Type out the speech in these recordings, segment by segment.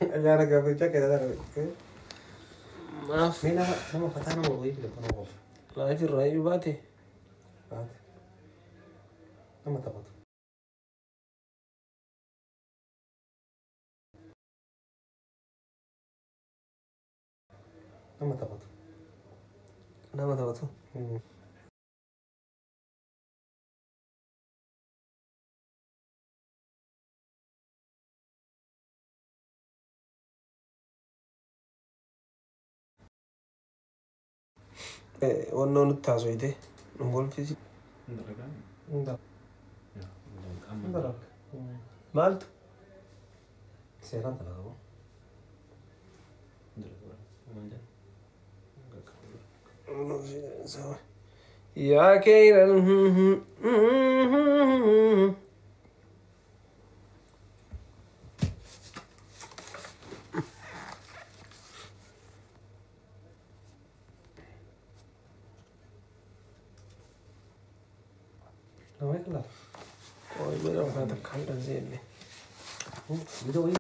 Ayyaana gaafachaa keessa darbe. Maaf Mee nama nama fataa nama wayii filatu nama qofa. Live irraa iyyuu baate. Baate. Nama taphatu. Nama taphatu. Nama taphatu. Wannoo nutti haasoyite nu golfisi. Hunda. Hunda lakka. Maaltu? Seeraan dalagaa moo? Yaa keeyran. Nama eega laata? Qoy mana kana takka hin seenne. Video wayii.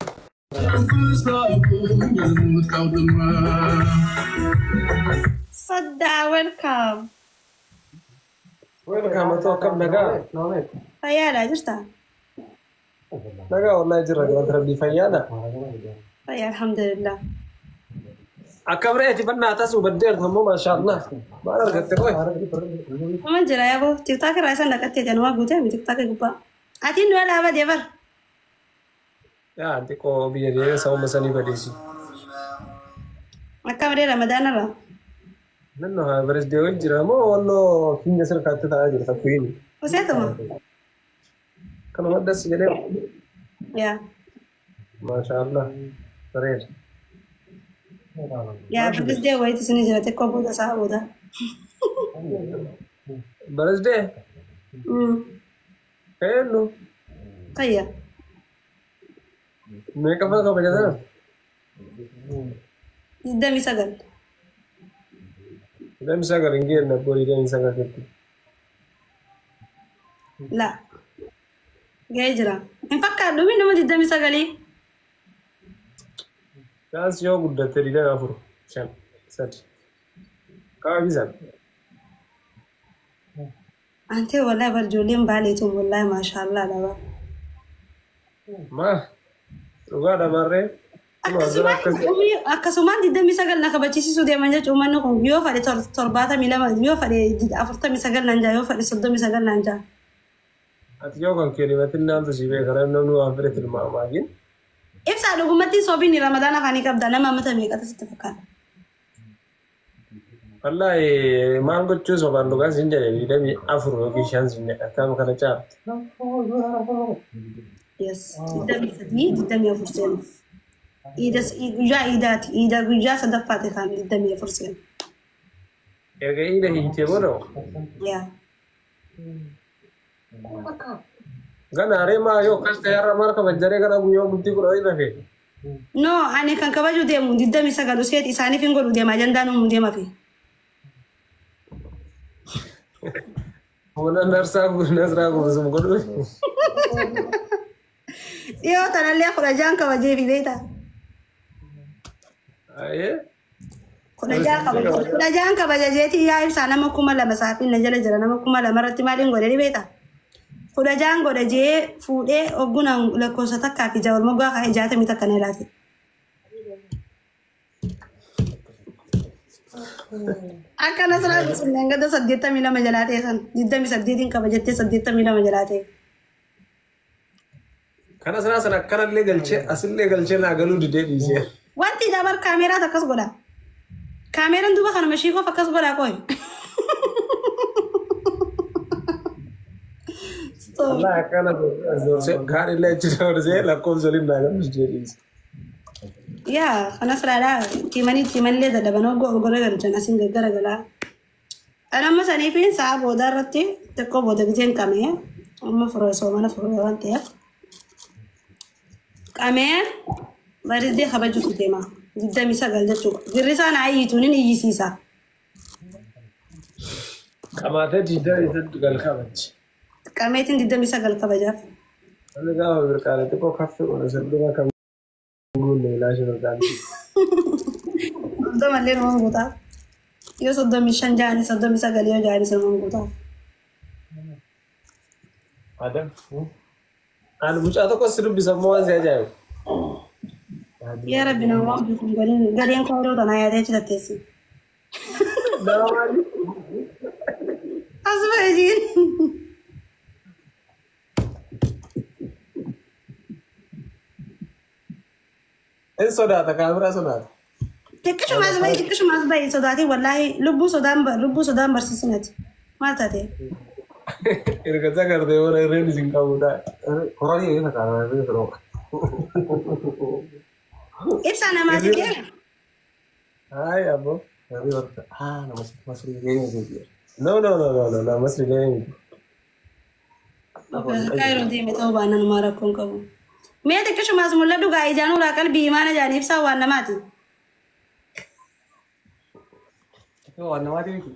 Soddaa, welcome. Welcome atoo akkam nagaa? Nama eega. Fayyaadha jirta? Nagaa wallahi jirra galata rabbii fayyaadha. Fayyaa alhamdulillah. Akkam re'eeti bannaa tasuu baddeertu ammoo maashaallah. Maal argatte qoy? Uma jira yaaboo TikTok irraa isan dhaqattee janumaa guutee mi TikTok gubbaa. Atiin du'a dhaaba deebar. Yaa xiqqoo biyya deemee sababa sanii badeessi. Akkam ree Ramadaan irraa? Nanno haa bareeddee wajji jira moo wannoo finya sirkaatti ta'aa jirta kuyiini. Useetuma? Kanuma das jedhee. Yaa. Maashaallah bareeda. Yaa birthday wayiitu isin jira xiqqoo booda sa'a booda. Bareeddee eenyu Fayya. meeqa fa'a kabajatan? 29. 29 hin geenne abboo 29 jetti. La. Ga'ee jira. Hin fakkaadhu min nama 29. Chance yoo guddatte 24 5 3. Kababisan. Antee wallahi bar ijoolleen baaleetuun wallahi maashaallah dhaba. Ma dhugaadha marree. Akkasumaan 29 na kabachiisisuu deeman jechuun uummanni kun yoo fedhe 72 yoo fedhe 49 naan jaa yoo fedhe 39 naan jaa. Ati yoo kan kee himatin naamtu si beeka namni waan fedhe tilmaamaa jin. Ibsaa dhugumatti sobiin Ramadaan afaanii qabda nama mata meeqatu sitti fakkaata? Wallahi maal gochuu sobaan dhugaa siin jedhe 24 yookiin 5 siin jedha akkam kana caalti. Yes, 23 24 seenuuf. Iida guyyaa iidaati. Iida guyyaa sadaffaati kan 24 seenu. Erga iida hiitee booda Yaa. Ganaaree maa yoo akkas ta'e har'a maal kabajaree gara guyyaa bultii kudha wayii rafee. No, ani kan kabaju deemu 29 useeti isaaniif hin godhu deema ajandaan uumuu deema fi. Humna narsaa nasraa gubisum godhu. Dhiyoo tanallee 16 kabajee fi beektaa. Ayee. 16 kabaja. 16 kabaja jeetii yaa ibsaa nama 2000 saafiin na jala jira nama 2000 irratti maaliin godhe ni beektaa? 16 godhe jee fuudhee oggunaan lakkoofsa takkaa fi jaawal moggaa kaa'ee 61 na laate. Akka nasraa gubisum gada 82 jalaa ta'e san 28 kabajattee 82 jalaa ta'e. Kana sanaa sana akkanallee galchee asillee galchee naa galuu didee dhiisee. Wanti dabar kaameeraatu akkas godha. Kaameeraan duuba kanuma ishii qofa akkas godha qoy. Wallahi akkana doorsee kaan illee achi doorsee lakkoofsa waliin naa galuu didee dhiise. Yaa kana siraadhaa tiimanii tiimanillee dadhaban ogoo ogoree galchan asiin gaggara galaa. Anamma saniifiin sa'a booda irratti xiqqoo booda giseen qamee amma furee soomana furee waan ta'eef qamee barisdee kabajuuf deema. 29 jechuudha. Girrisaan ayyiituun ni iyyisiisa. Qamaatee 29 kabaji. Qameetiin 29 kabajaaf. Namni gaafa birqaane xiqqoo kaffee godhu sirriima kan guunne. Miilaa ishee mirgaan. 30 illee nama guutaaf. Yoo 35 ja'anii 39 yoo ja'anii nama guutaaf. Adam. Ani mucaa tokko si dubbisa immoo waan si ajaa'ibu. Yaa Rabbi nama waan beekuun galeen koo yeroo tanaa yaadee achi tatteessi. Nama maali? As ba'e jiin. Inni sodaata kaameraa sodaata. Xiqqishumaas bahi xiqqishumaas bahi sodaatee wallaahi lubbuu sodaan barsiisinati. Maal taate? Erga sagartee warra irreen isin qabu taa'e. Horii yoo fakkaata yeroo. Ibsaa namaati deema. Hayi abbo. Haa nama masrii geenye. No no no no no no masri geenye. Kaayiroo deeme ta'uu baannaan maa rakkoon qabu. Mee xiqqishumaas mul'adhu gaa ijaan uraa qalbii imaana jaanii ibsaa waan namaati. Waan namaati miti.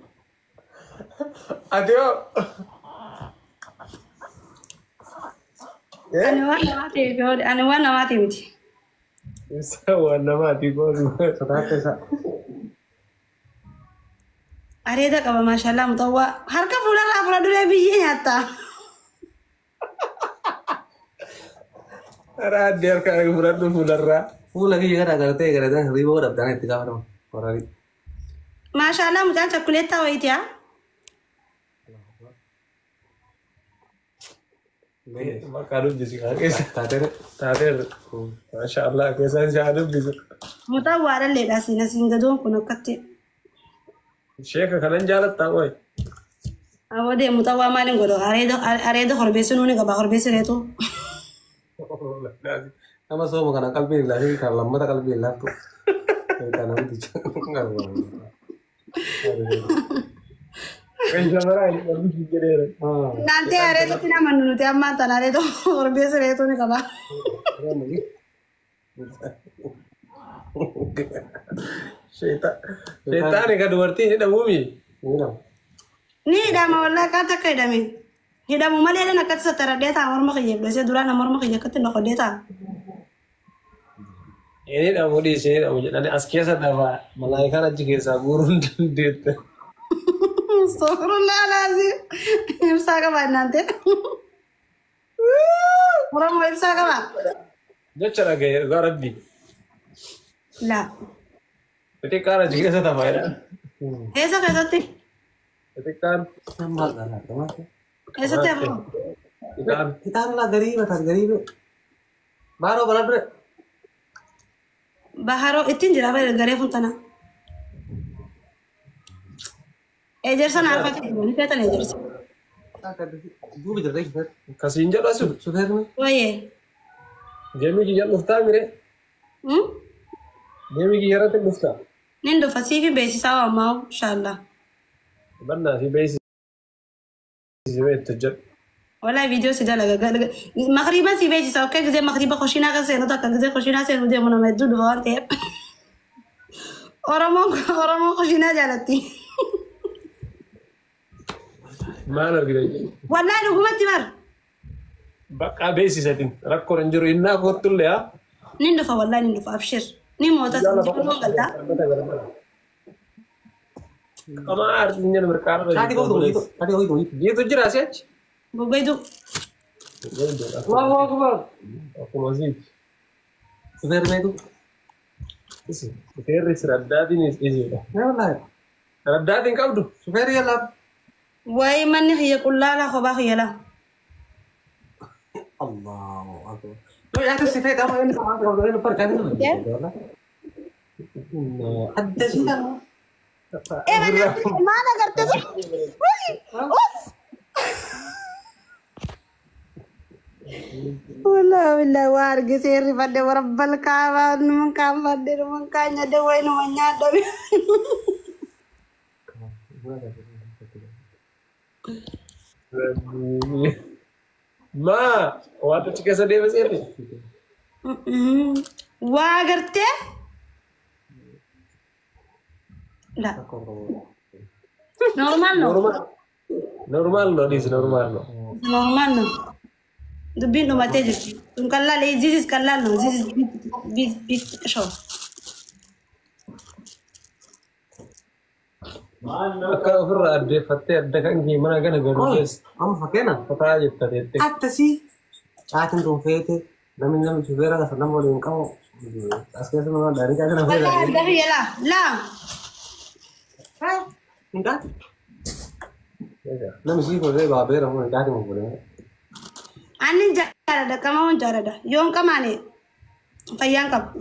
Ati hoo? Ani waan namaati ani waan namaati miti. Ibsaa waan namaati goonu. Sodaata isaa. Areeda qaba maashaallah mutawwaa harka fuularraa fuula duree biyyee nyaatta. Karaa addee harka fudhadhu fuularraa. Fuula kiyya gara agartee garatan hirriba dhabdaan itti gaafatama. Horii. Maashaallah mucaan chakkuleettaa wayiiti haa. Maqaa dubbisi kaa keessa. Taateera. Taateerra. Maashaallah keessaan si haa dubbisu. Mutawwaa dhalleedha siin asiin gadoon kun akkatti. Sheeka kanan jaalattaa qoy. Awwadee mutawwaa maaliin godhu areeda korbeessi nuuni qaba korbeessi reetu. Nama sooma kana qalbii hin laafin kan lammata qalbii hin laaftu. Kan namticha. Kan shamaraa hin dhabbisu jedheera. Naantee areedatti nama nuti ammaan tana areeda korbeessi reetu ni qaba. Sheexaani kan dubartiin hidhamuumi. Ni hidhama wallaahi kaan takka hidhame. Hidhamu malee dhan akkatti sattaradhee ta'a morma kiyya dhoosee duraan morma kiyya akkatti noqodhee ta'a. Inni hidhamu dhiisee hidhamu jedhanii as keessa dhabaa malaayikaan achi keessaa guuruu hin dandeette. Astaghfirullah alazim. Ibsaa qaba naantee. Oromoo ibsaa qaba. Jecha dhagaye dhugaa rabbi. Laa. Xixiqqaan achi keessa tafaa jedha. Eessa keessatti? Xixiqqaan. Eessatti hafu? Xixiqqaan. Kitaabni laa garii mataan garii bee. Baaroo bara dure. Baharoo ittiin jira bare garee funtana. Ejersa naaf akka ni feetan ejersa. Duuba jirra jechuudha. Kasiin jedhu asu. Sufeerni. Wayyee. Deemii kiyya dhuftaa mire. Deemii kiyya irratti dhuftaa. Nin dhufa siifi beeksisaa waammaa inshaallah. Bannaa fi beeksisi beektu jedhu. Wallahi viidiyoo si dalaga. Makriiba si beeksisa okkee gisee makriiba koshinaa kan seenu takka gisee koshinaa seenu deemu nama hedduu dhufa waan ta'eef. Oromoon koshinaa jaalatti. Maal argite? Wallahi dhugumatti bar. Bakka beeksisatiin rakkoon hin jiru innaa kottullee haa. Nin dhufa wallahi nin dhufa abshir. Ni moota si jiru galtaa. Qamaa aartiin jedhu mirqaarra. Shaati gootu gootu. Shaati gootu gootu. Jiitu jira si'achi. Goggoitu. Allahu akbar. Akkuma siiti. Sufeerri meetu. Sufeerri siraddaatiin isiidha. Mee wallaahi. Siraddaatiin qabdu. Sufeerri yallaa. Wayi manni kiyya qullaalaa kophaa kiyya laa. Allahu akbar. Yoo yaadu sifee qaba inni qabaa qabdu inni farkaan inni. Adda si kana. Maal agarte sun? Us! Wallahi wallahi waa argisee rifadhe warabbal kaabaa numan kaanfadhe numan kaanyadhe wayi numan nyaadhame. Maa waanta achi keessa deeme seete? Waa agartee? La. Normal no. Normal. Normal no dhiisi normal no. Normal no. Dubbiin dhumatee jirti. Kun qal'aa, this is qal'aa, no, this is big, big, big show. Akka ofirraa addeeffattee adda kan kee mana kana galu keessa Amma fakkeena. fataa jetta teettee. Akkasii caatiin tun feete namni shufeera kasa nama waliin qabu as keessa nama daariqaa kana Qal'aa feeta. adda kiyya laa laa. Hin taate. Namni sii fuudhee baabeera fuudhee caatiin mun fuudhee. Ani jaaladha, qamahuun jaaladha. Yoon qamaane fayyaan qabu.